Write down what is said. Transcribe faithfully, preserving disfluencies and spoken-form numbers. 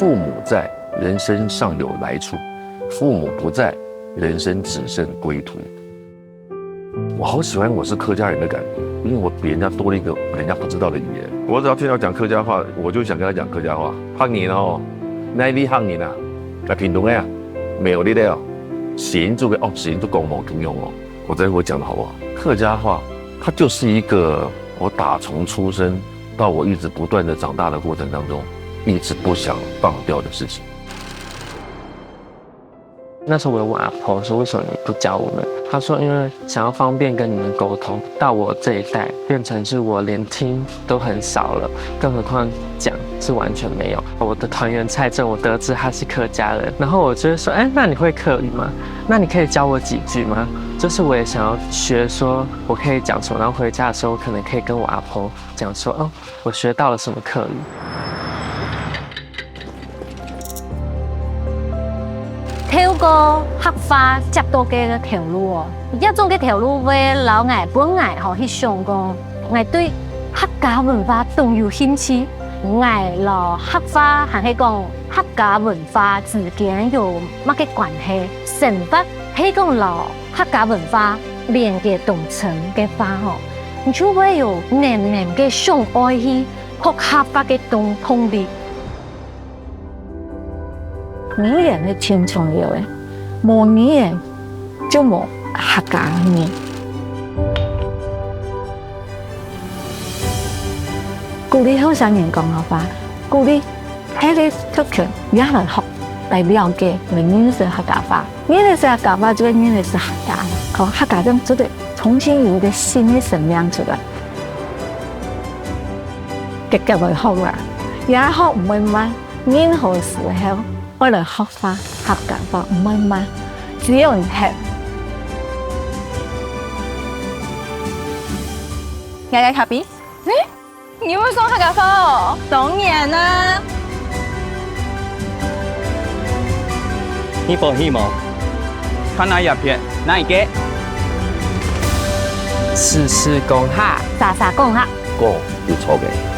父母在，人生尚有来处；父母不在，人生只剩归途。我好喜欢我是客家人的感觉，因为我比人家多了一个人家不知道的语言。我只要听到讲客家话，我就想跟他讲客家话。客人哦，哪位客人啊？来屏东的啊，苗栗的哦，新竹的哦，新竹讲无共样哦。我在我讲的好不好？客家话，它就是一个我打从出生到我一直不断的长大的过程当中，一直不想放掉的事情。那时候我有问阿婆说：“为什么你不教我们？”她说：“因为想要方便跟你们沟通，到我这一代变成是我连听都很少了，更何况讲是完全没有。”我的团员蔡政，我得知他是客家人，然后我就会说：“哎，那你会客语吗？那你可以教我几句吗？”就是我也想要学，说我可以讲什么，然后回家的时候可能可以跟我阿婆讲说：“哦，我学到了什么客语。”透過客話接到个頭路哦，這種个頭路會摎𠊎，分𠊎吼去想講，𠊎對客家文化當有興趣。𠊎摎客話還係講客家文化之間有麼个關係？生活係講摎客家文化連結當深个話吼，你就會有淰淰个想愛去學客話个動動力。 語言係盡重要个，無語言就無客家人。鼓勵後生人講客話，鼓勵大个族群也來學，來了解，來認識客家話。認識客家話就係認識客家，吼，客家人做得重新有一個新的生命出來。結結會學啦，也學毋會慢。 任何時候愛來學話客家話，毋會慢，只要你肯。𠊎个咖啡。欸，你會講客家話哦？當然啊！你歡喜無？看哪一片，哪一個？試試講客。啥啥講客。講有錯个。